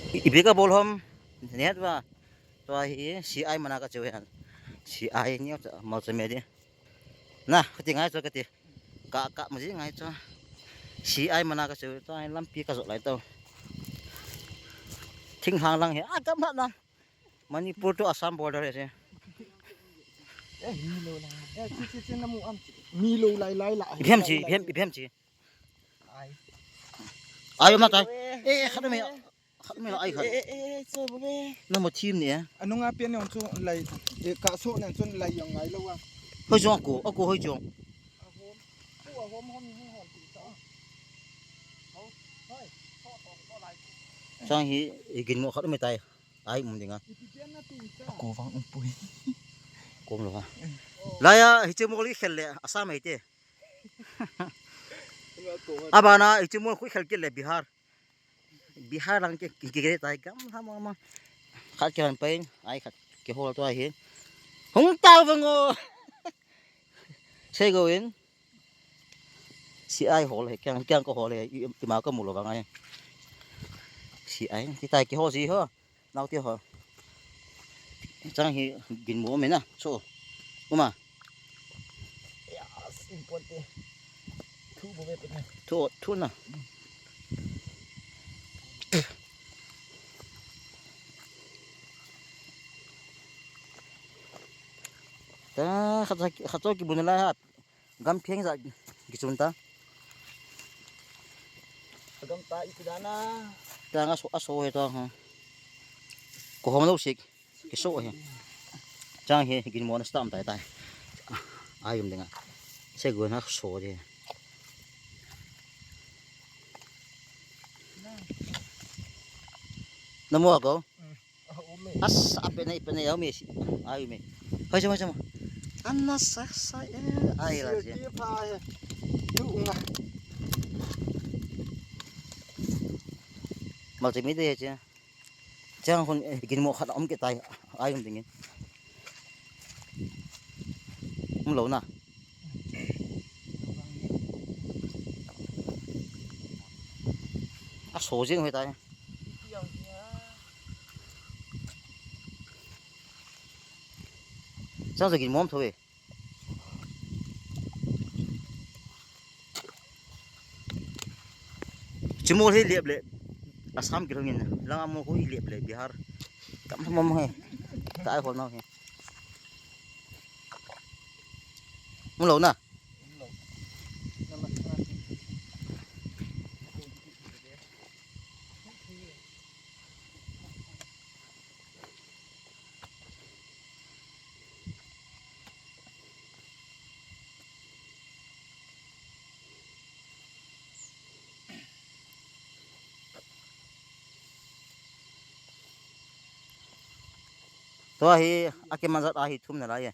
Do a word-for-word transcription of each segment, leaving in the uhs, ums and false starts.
Ipi kabol ham? Net va. Tua hi C I mana kacheu hi. C I ni cha mal cha me di. Na, kati ngai chu kati. Ka, ka ma ji ngai chu. C I mana kacheu, tua hi lampi kajot lai tau. Thinglhang lang hi. A, kam hat lang. Manipur to Assam border hi. Eh, mi lo lai. Eh, chi, chi, chi, na mu am chi. Mi lo lai, lai, lai. Ipi ham chi, ipi ham, ipi ham chi. Ai. Ai, ma tai. Eh, khat me. Khat me ai khat. Eh, eh, eh, eh, so bo be. Na mo thim ni. Anunga pian yong chu lai. Eh, ka so nan chun lai yong ngai lo wa. Hoi jong ko, ako hoi jong. Ahom. Ku ahom hom ni hom ti ta. Hoi. Chang hi, i gin mo khat me tai. Ai, um dinga. Ako vang um pui. Kom lo ha. Laya, hiche mo li khel le, Assam ai te. Abana, hiche mo khu khel ke le Bihar. Bihar lang ke, ke, ke, tai gam ha ma ma. Khat ke han pai, ai khat ke hol to ai hi. Hung tau vang o. Sei go in. C I hol he, kyang, kyang ko hol he, i, i ma ko mu lo vang ai. C I, ti tai ke ho si ho. Nau ti ho. Chang hi gin mo me na, so. Uma. Yes, important. Thu bo be pe na. Thu, thu na. Ta, khat, khat cho ki bu na la ha. Gam pheng ja kichun ta. Gam ta ipi dan a. Ta nga so, aso he ta ha. Ko hom lo sik. Kiso he. Chang he, gin mo na stam tai tai. Ai um dinga. Se go na so de. Na mo ko? As, ape nei, pe nei, au me si. Ai me. Hoi chama, chama. Anna sa sa, eh, ai la je. Ti pha he. Tu nga. Mal te mi de je. Chang hun, eh, gin mo khat um ke tai. Ai um dingin. Um lo na. Aso jing hoi tai. Chang sa gin mom tho e. Chimol hi lep le. Assam kilhung in. Lang amo ko hi lep le Bihar. Kam mom he. Ta ai hol nau he. Mu lo na. Tua hi, akimanjat ahi thum nalai e.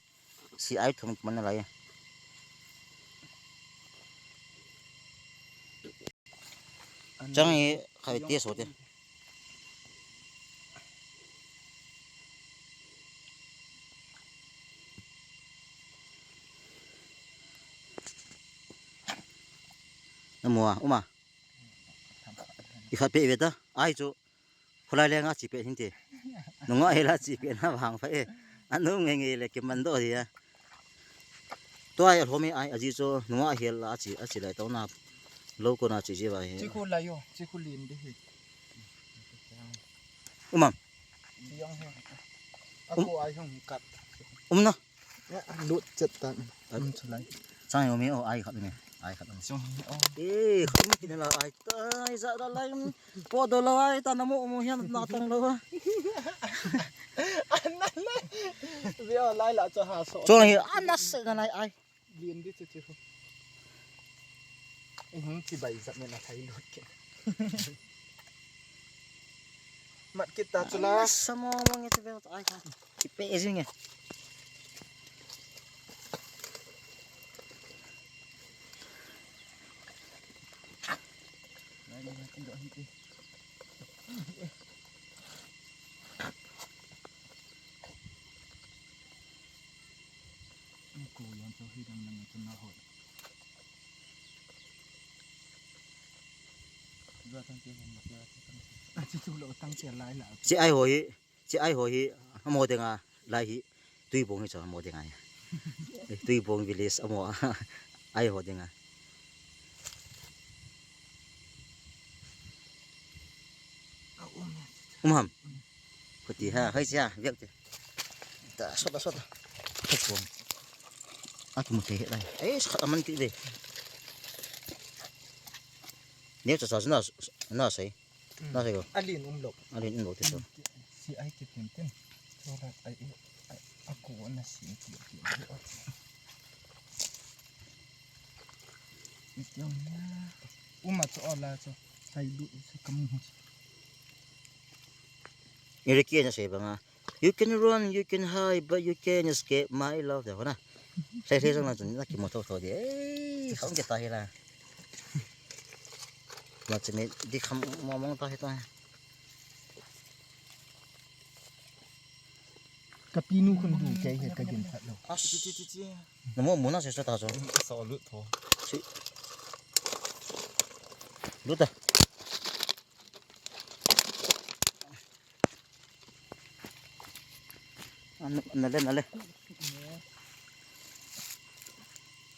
Si ai thum man nalai e. Chang hi khai te so te. Na mua, uma. I khat pe ve ta. Ai chu. Khulai le nga chi pe hin te. Nunga hela chi pe na vang fa e. Anu nge nge le kiman do dia. Tua ai alhomi ai aji chu nunga hela chi, achi lai tau na. Lo ko na chi ji vai. Chi khu lai yo, chi khu lin di hi. Umam. Chi yong hi. Aku ai hong kat. Um na. Lut chet tan. Um chu lai. Chang yo mi o ai khat mi. Ai khat mi. Chung hi o. Eh, khat mi kin la ai. Tai za da lai. Po do lo ai ta na mo mo hiam na tang lo. An na lai. Vio lai la cho ha so. Chung hi an na se na lai ai. Lien di chu chu. Eng hung chi bai zat ne na thai lut ke. Mat kit ta chu la. An na sa mo mo nge chu vio ai khat. Chi pe e jing e. Chi ai ho hi, chi ai ho hi, amo dinga, lai hi, Tuibong hi chu amo dinga. Tuibong village amo, ai ho dinga. Um ham. Khuti ha, hai sia, viak te. Ta, sot ta, sot ta. Hai, bong. Akimu thei lai. Eh, sakhat aman ti ve. Neo cha cha na, na sai. Na sai ko. Alin um lo. Alin um lo te so. Si ai ki pin tin. So la ai, ai, aku na si ki ki. Itiang na. Uma cho ala cho. Sai du sa kamu. Iri ki na sai banga. You can run, you can hide, but you can't escape my love. Dah na. Sai sai sang na chun na kimu tho tho di. Eh, kham ke ta hi la. Na chini di kham mo mo ta hi ta. Ka pinu khun du ke he ka gin phat lo. As. Chi, chi, chi, chi. Na mo mo na se sa ta so. Sa lut tho. Chi. Lut ta. An, na le, na le.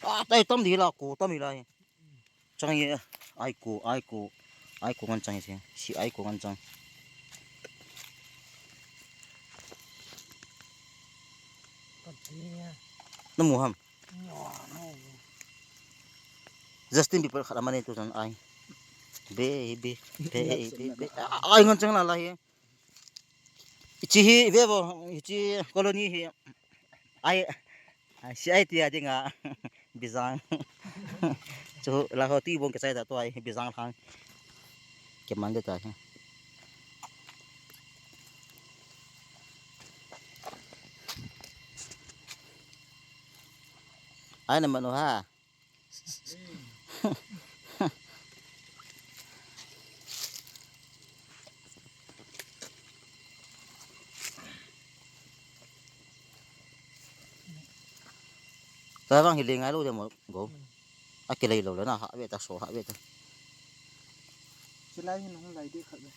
Ah, tai tam di la ko, tam di la. Chang ye, ai ko, ai ko, ai ko ngan chang ye, si ai ko ngan chang. Na mu ham. Justin Bieber khat amani tu chan ai. Baby, baby, baby. Ai ngan chang la la hi. Hichi hi, ve vo, hichi colony hi. Ai, ai, si ai ti a dinga, Bijang. Chu, la ho Tuibong ke chai ta tu ai, Bijang thang. Ke man de ta hi. Ai na manu ha. Tua vang hi le ngai lo de mo go. A ke lei lo le na ha ve ta so ha ve ta. Chilai hin hung lai de khat ve.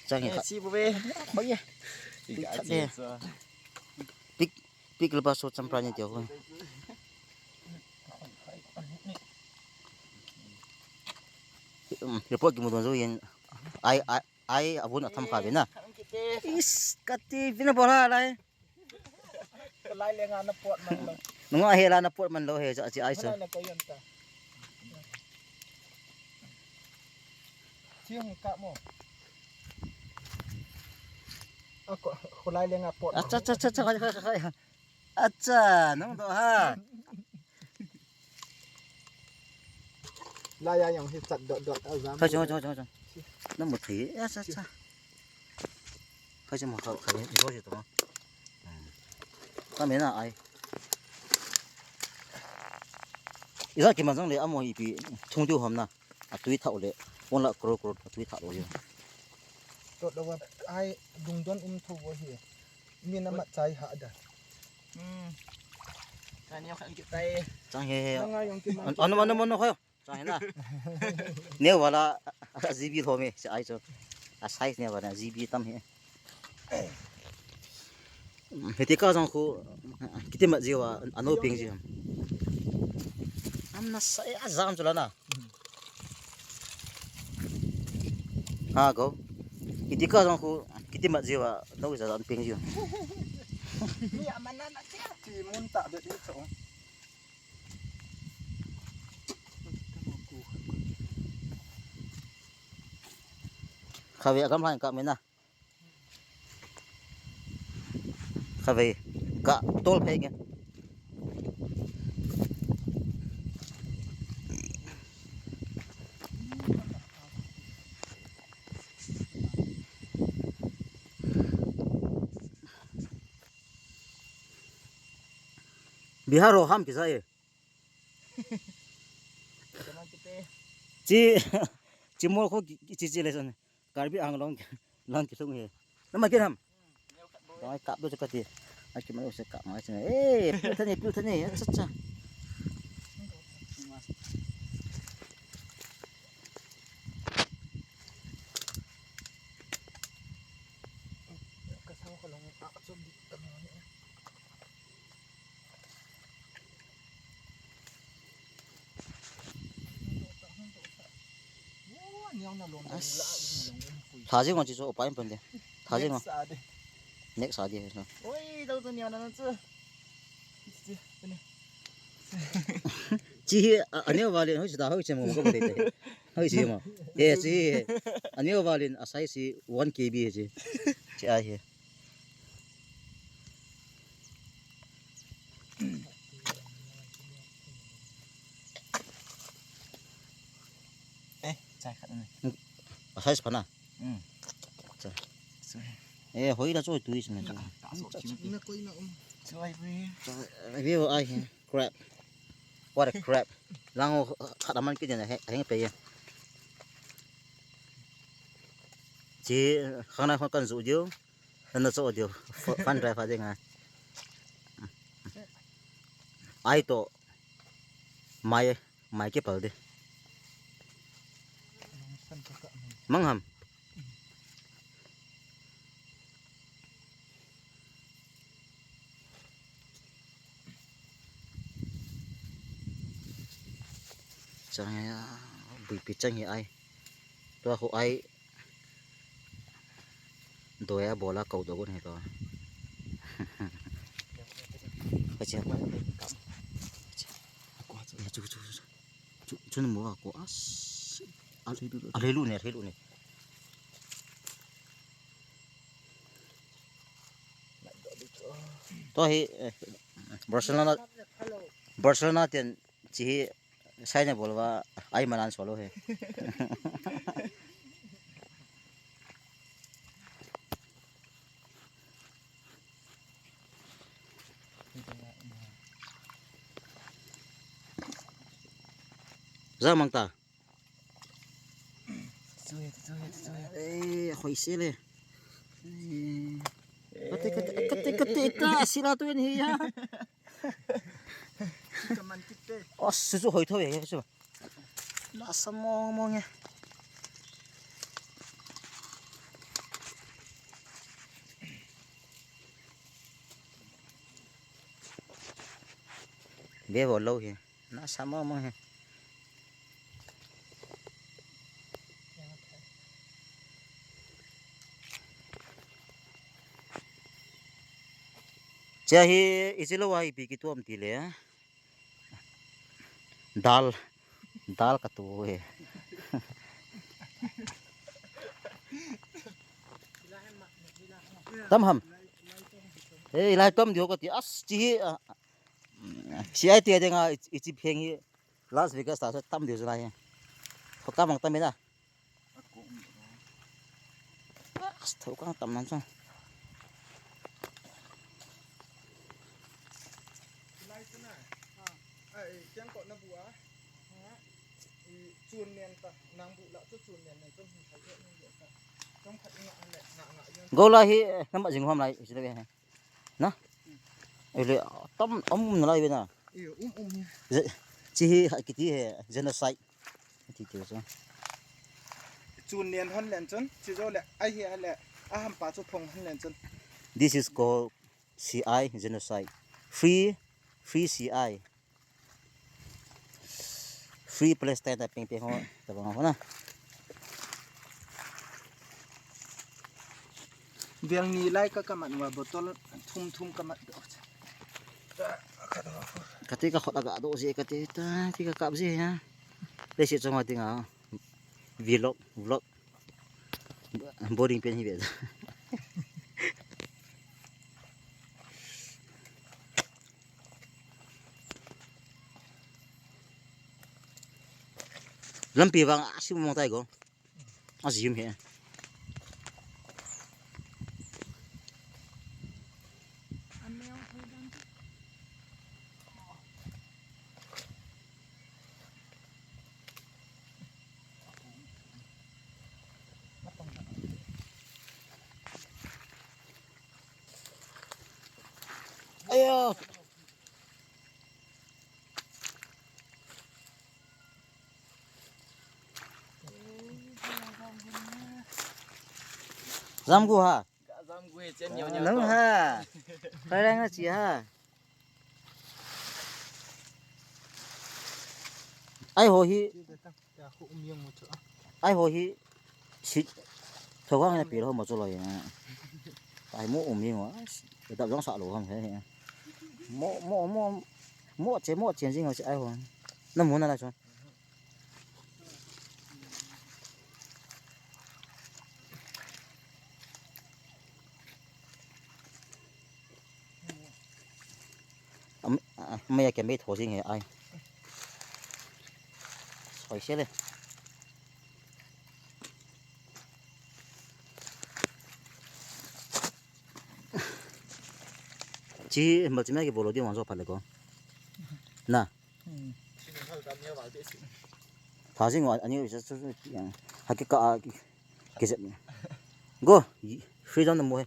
Chang hi khat. Si bu ve. Khoi ye. Pik, pik le ba so champra ni ti ho. Report ki mu don zo yen. Ai, ai, ai, abun atham kha ve na. Is, kati, vina bola lai. Lai le nga na pot man lo. Nunga he la na pot man lo he, cha, chi ai so. Ana na ko yon ta. Chi hung ka mo. Ako, ko lai le nga pot. Acha, cha, cha, cha, khai, khai, khai. Acha, nung do ha. La ya yang hi chat dot dot a jam. Khai chung, chung, chung, chung. Nang mu thei. Acha, acha. Khai chung mo khai, khai ni ko ji to. Ka me na ai. Ila ki ma jong le amo ipi thung diu hom na. Atui thau le, pon la kro kro atui thau lo hi. Tot lo wa ai dung don um tho wo hi. Min amat chai ha da. Hmm. Ka neo khan ki tai. Chang he he. Nang ai yong ki man. An, an, an, an, an, khoyo. Chang he na. Neo wala, a G B lo me, si ai cho. A size neo wala, G B tam he. Hiti ka jong khu, kiti mat jiu a, ano ping jiu. Am na sa, eh, a jam chu la na. Ha, go. Hiti ka jong khu, kiti mat jiu a, no sa an ping jiu. Ni a man na na tia. Ti mun ta de de cho. Khavi a kam han ka me na. Khavi ka tol phei nge. Bihar ho ham kisa e. Chi, chi mol kho ki, ki chi chi le son. Karbi Anglong lang kilhung he. Nama kin ham? Dong ai kap do chakati. Ai ki mai use kap mai chang. Eh, piu thani, piu thani. Acha, acha. As. Tha jing o chi chu upai pon de. Tha jing o. Next a de. Oi, dau tu niau na chu. Chi hi a, aneo valin hoi chi da hoi chi mo ko de. Hoi chi mo. Ye chi. Aneo valin a size hi one K B hi chi. Chi a hi. Eh, chai khat ni. A size pha na. Hmm. Chai. Eh, hoi la choi tui sma. View ai hi. Crab. What a crab. Lang o khat aman ki den a heng pe ye. Chi khang na khon kan zu diu. Nana cho diu. Fun drive a ding a. Ai to. Mai, mai ke pal de. Mang ham. Chang ya, bui pi chang hi ai. Tua khu ai. Doi a bola kau dogon hi to. Kachi. Chu, chu, chu, chu. Chu, chu ni mo a ko as. Alhei lu ne, alhei lu ne. To hi, eh, Barcelona, Barcelona ten chi hi Sai na bol va, ai manan solo he. Za mang ta. Ei, khoi se le. Ei. Kate, kate, kate, kate, ta, sila tu en hi ya. Kaman kit te. Os, su su hoi tho e, su. Na sa mong mong e. Be vo lo he. Na sa mong mong he. Chia hi, ichi lo a ipi kituam ti le. Dal, dal ka tu e. Tam ham. Eh, ilai tam diu ka ti as chi hi, ah, C I T a dinga i, ichi pheng hi Las Vegas ta tam diu lai. Ho ka mang tam na. As tho kang tam nan chang. Go la hi, eh, nama jing hom lai, ichi le he. Na? Ele, tam, um, um, na lai ve na. Iyo, um, um, ya. Ze-, chi hi, ha, kiti he, genocide. Ti ti so. Chun nen hon len chun, chi zo le, ai hi a le, a hampa chu phong hon len chun. This is called C I genocide. Free, free C I. Free Palestine ta ping ping ho, ta bang ho na. Veng ni lai ka kamat wa bottle thum thum kamat do. Kati ka khot aga do je kati ta, ti ka kap je ya. Le si chong ati nga. Vlog, vlog. Boring pen hi ve. Lampi vang a sim mong tai go. A sim he. Aya. Jam gu ha. Jam gu he chen nyo nyo. Nang ha. Kai rang na chi ha. Ai ho hi. Ya, khu um yang mo chu. Ai ho hi si tho gang na pi lo mo chu lo ya. Ai mo um hi ngo. Dap jong sa lo ham he. Mo mo mo mo che mo che jing ho si ai ho. Na mo na la chu. Am, a, mai a kemei tho jing he ai. Soi se le. Chi, mal chi mai ke bolo di wan so pale ko. Na. Hmm. Tha jing wa, ani, ha ke ka, a, ke, ke jep. Go, freedom na mo he.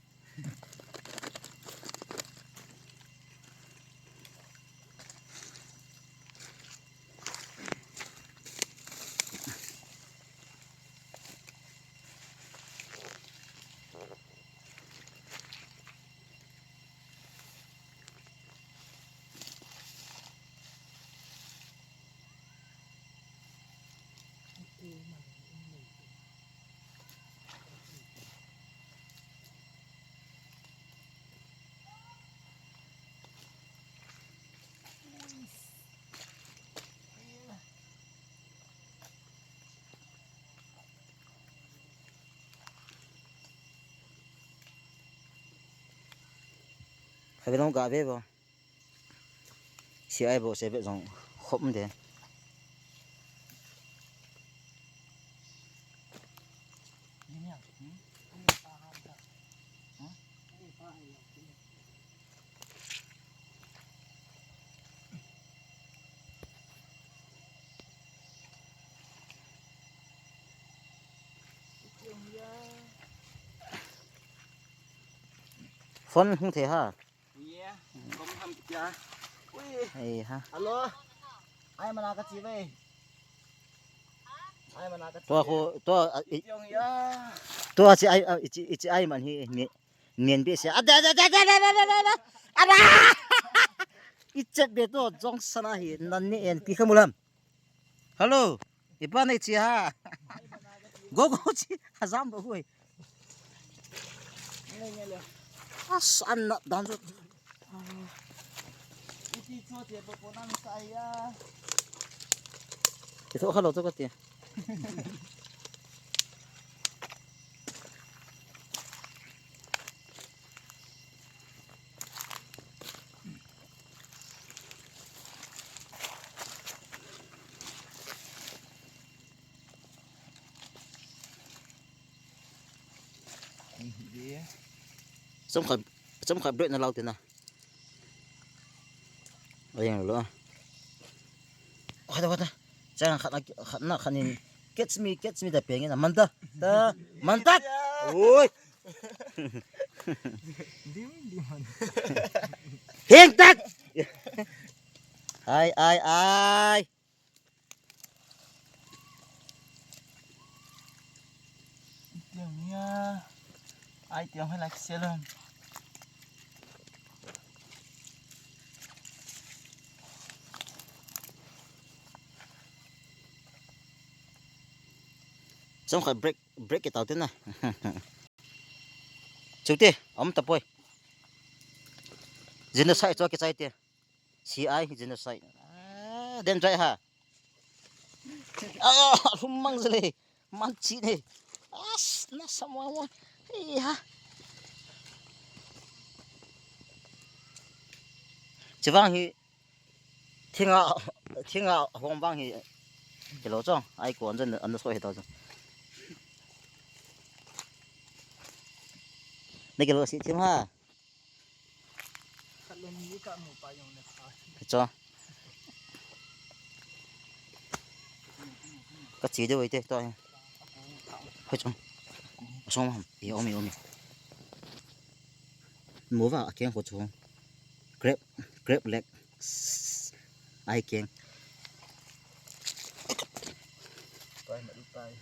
Khabe long ka ve bo. Si ai bo se ve jong khop de. Phone hung thei ha. Ui, kom ham kia. Ui. Ei ha. Alo. Ai mana ka chi ve. Ai mana ka chi. Tua ve. Ko, tua, a, i, Tiong ya. Tua chi ai, a, i chi, i chi ai man hi, ni, nien be se. A, da, da, da. Ara! I chet be to, jong sana hi, nan ni en, pi khamulam. Hello. Ipa nei chi ha. Go go chi. Hazam bo hui. As an na dan jo. Ito hello to kati. Chomkhat, chomkhat break na lau tina. Ayang lo. Khat, khat. Chang khat na, khat na, khat nin. Catch me, catch me, da pengin. Manta. Da, manta. Oi. Dim, dim, man. Heng tak. Ai, ai, ai. Tiang ya. Ai, tiang hai lak selon. Chomkhat break, break kit tau tin na. Chute, om tapoi. Genocide chu kichai te. C I genocide. Ah, den jai ha. Ah, lhum mang jele. Man chi ne. As, na sa mo mo. Ei ha. Chivang hi. Thinga, thinga hong vang hi. Kilo chong. Ai ko an jan an so he ta chong. Ne kilo si thim ha. Cho. Ka chi deu te to. Hoi chong. Song ham. Ye omi omi. Mo va a keng ko chong. Grab, grab leg. Ai keng. Pai ma du pai.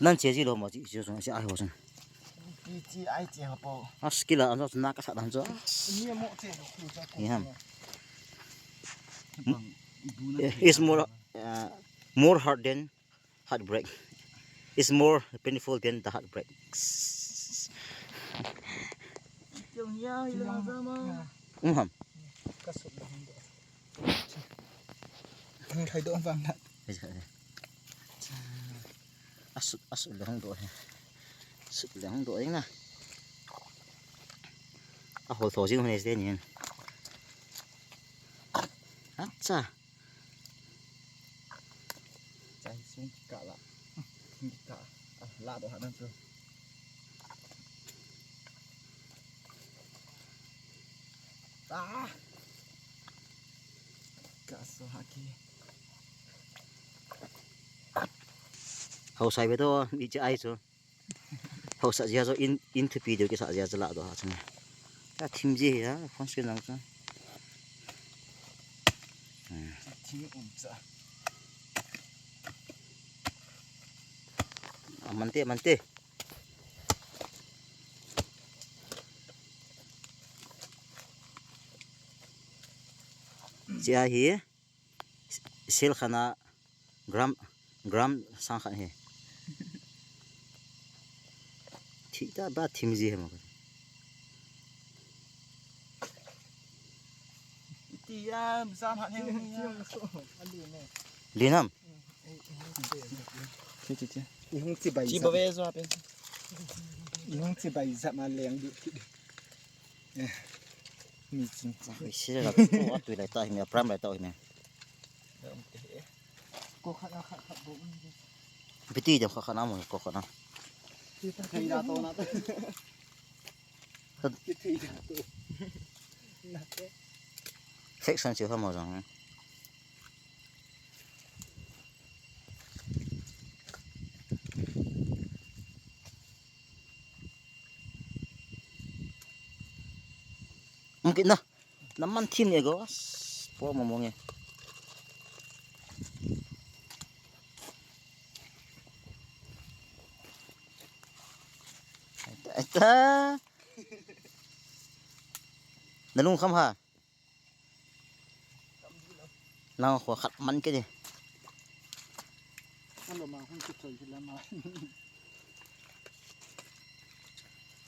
Nan che ji lou mo, chi, chi, chi, ai ho chun. Chi, chi, ai che ho po. A skill a, an jo chun na ka sa dan jo. Ni mo che lo, ku sa ku. Ni ham. Bang, bu na. It's more, uh, more hard than heartbreak. It's more painful than the heartbreak. Tiang ya, hi lang sa ma. Um ham. Ka sut lang. Khai do vang na. Asut, asut le hung do he. Sut le hung do ing na. A hol tho jing hon este nin. Acha. Chai sung ka la. Ka la do ha nan tu. Ah. Ka so ha ki. Hau sai be to, mi che ai chu. Hau sa jia chu in, in thupi deu kisa jia chu la do ha chu. Ka thim ji ha, phone screen lang chu. Hmm. Thim um cha. A, mante, mante. Chia hi. Sel khana gram, gram sang khat hi. Thi ta ba thim ji he ma. Ti ya, sam hat he ni ya. Linam. Chi, chi, chi. I hung chi bai. Chi zat. Ba ve zo pen. I hung chi bai zat ma leng du. Eh, mi ching chang. Ui, si la, ko a tui lai ta hi me, pram lai ta hi me. Ko khat a khat khat bo. Piti jam khat khat na mo, ko khat na. Thei da to na to. Thei da to. Na to. Section chiu ha mo jang. Mungkin na. Naman thim ni go. As, po mo mo nge. Aita. Nalung kham ha. Nang ho khat man ke di. Alo ma hung ki choi hi la ma.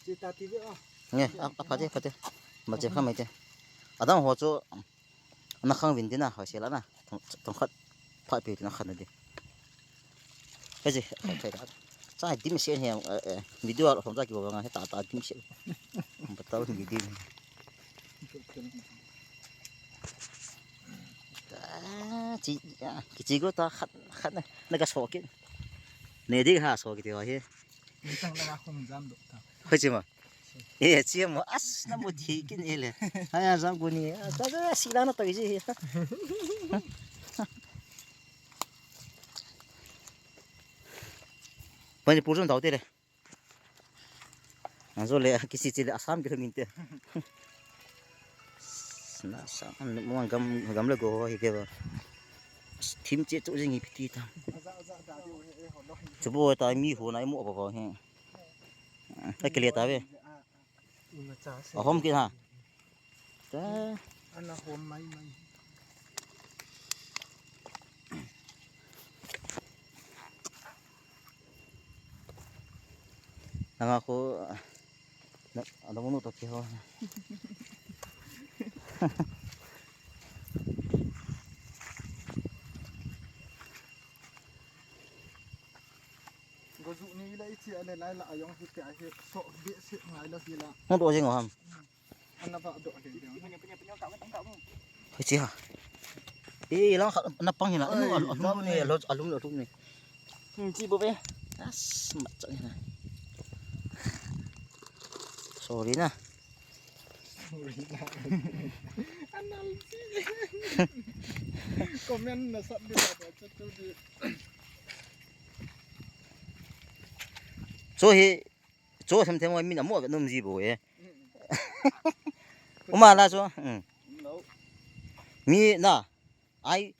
Chi ta ti ve a. Nge, a, a pha de, pha de. Ma che kha mai de. Adang ho chu na khang vin di na, ho se la na. Tong, tong khat pha pi na khan di. Kaji, khai da. Sa dim se he, eh, eh, video a hom sa ki ba nga he ta, ta dim se. Ba ta ni dim. Ta, chi, ya, ki chi go ta khat, khat na, na ka so ki. Ne di ha so ki ti wa he. Ni tang na ka hom jam do ta. Hoi chi ma. Eh, chi mo, as na mo thi kin e le. Haya jam ko ni. Ta, ta, si la na to ji. Manipur jong dau te le. Anjo le, kisi chi le, Assam ki min te. Na sa, mo gam, gam le go hi ke ba. Thim che chu jing hi piti ta. Chu bo ta mi ho na mo ba ba hi. Ai ke le ta ve. A hom ki ha. Ta. Ana hom mai mai. Nanga ko, na, ano mo to kiho. Gozu ni la ichi ale lai la ayong hi ke ahi so be se ngai la hi la. Mo to jing ham. Ana ba do de de. Hoi chi ha. Eh, lang khat na pang hina. Anu, oi, alu, alu ni, alu, alu, alu ni. Hmm, chi bo be. As, mat chang hina. Sorry na. Sorry na. Anal chi. Comment na sat di ba, ba, chatu di. So hi, Cho them them min amo ve nom ji bo e. Uma la cho. Hmm. Mi na. Ai.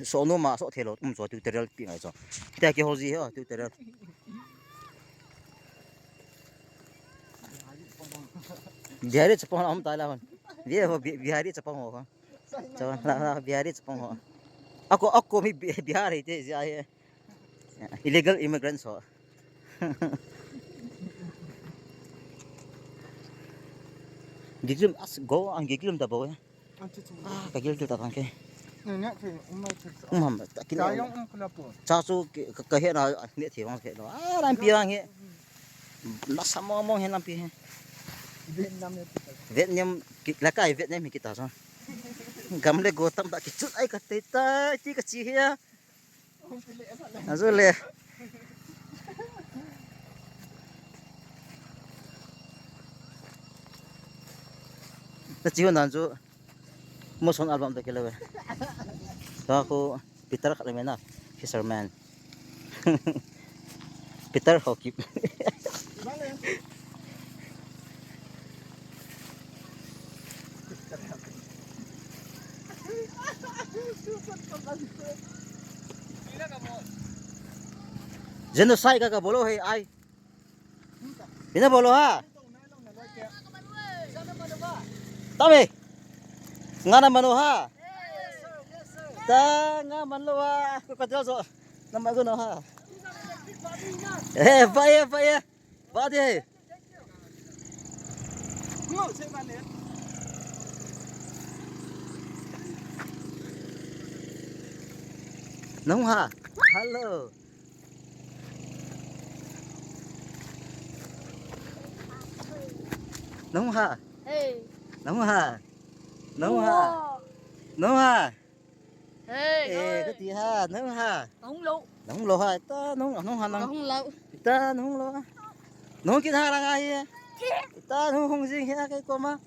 So no ma so thelo um so tutorial pi ngai so. Tia ke hoji he tutorial. Bihari chapang la um ta la hon. Ye ho Bi- Bihari chapang ho. Chapang la la Bihari chapang ho. Ako ako mi Bi- Bihari te ji ai. Illegal immigrants ho. Gigilum as go ang gigilum ta bo. Ah, ka gil ta tang ke. Um ham ta kin. Cha chu ka he na ne the wang he no. Ah, lampi lang he. Na sa mong mong he lampi he. Vietnam la kai Vietnam hi kita so. Gam le go tam ta ki chut ai ka te ta ti ka chi he. Azu le. Ta chi hon dan chu. Mo son album ta kele ve. Ta ko Peter khat le mena. Fisherman. Peter Hokip. Genocide ka ka bolo he ai. Ina bolo ha. Tame. Ngana mano ha. Ta nga manlo ha. Ko ka jo so. Nama ko no ha. Eh, ba ye, ba ye. Ba de. Nung ha. Hello. Nung ha. Hey. Nung ha. Nung ha. Wow. Nung ha. Hey, eh, hey. Ka ti ha, nung ha. Hung lo. Nung lo ha, ta nung, nung ha nung. Hung lo. Ta nung lo. Nung kin ha lang ahi. Ki. Ta nung hung jing ha kai ko ma.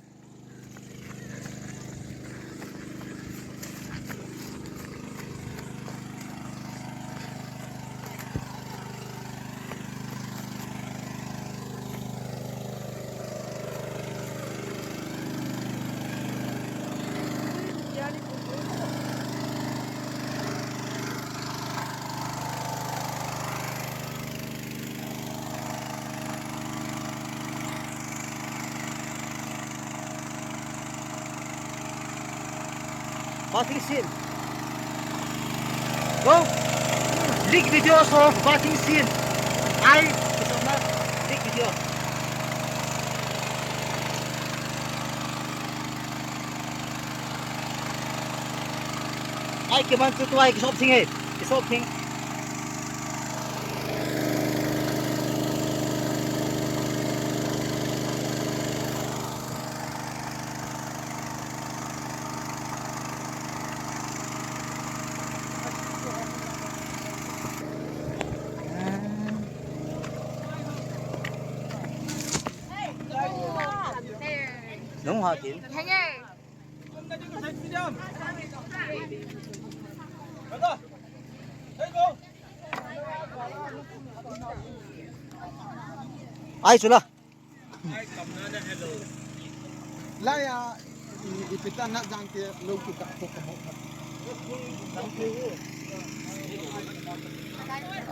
Bathing scene. Go. Click videos of bathing scene. I click video. Ai, kiman chu tuai, kisop thing e. Kisop thing. Nung ha kin. Ai, chula. Laya, i, i pita na jang ke lo ki ka ko ka mo.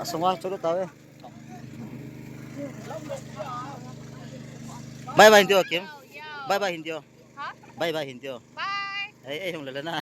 Asunga chulu tawe. Bye bye, Hindi ho, Kim. Bye bye, Hindi ho. Ha? Bye bye, Hindi ho. Bye. Ei, ei, hung lele na.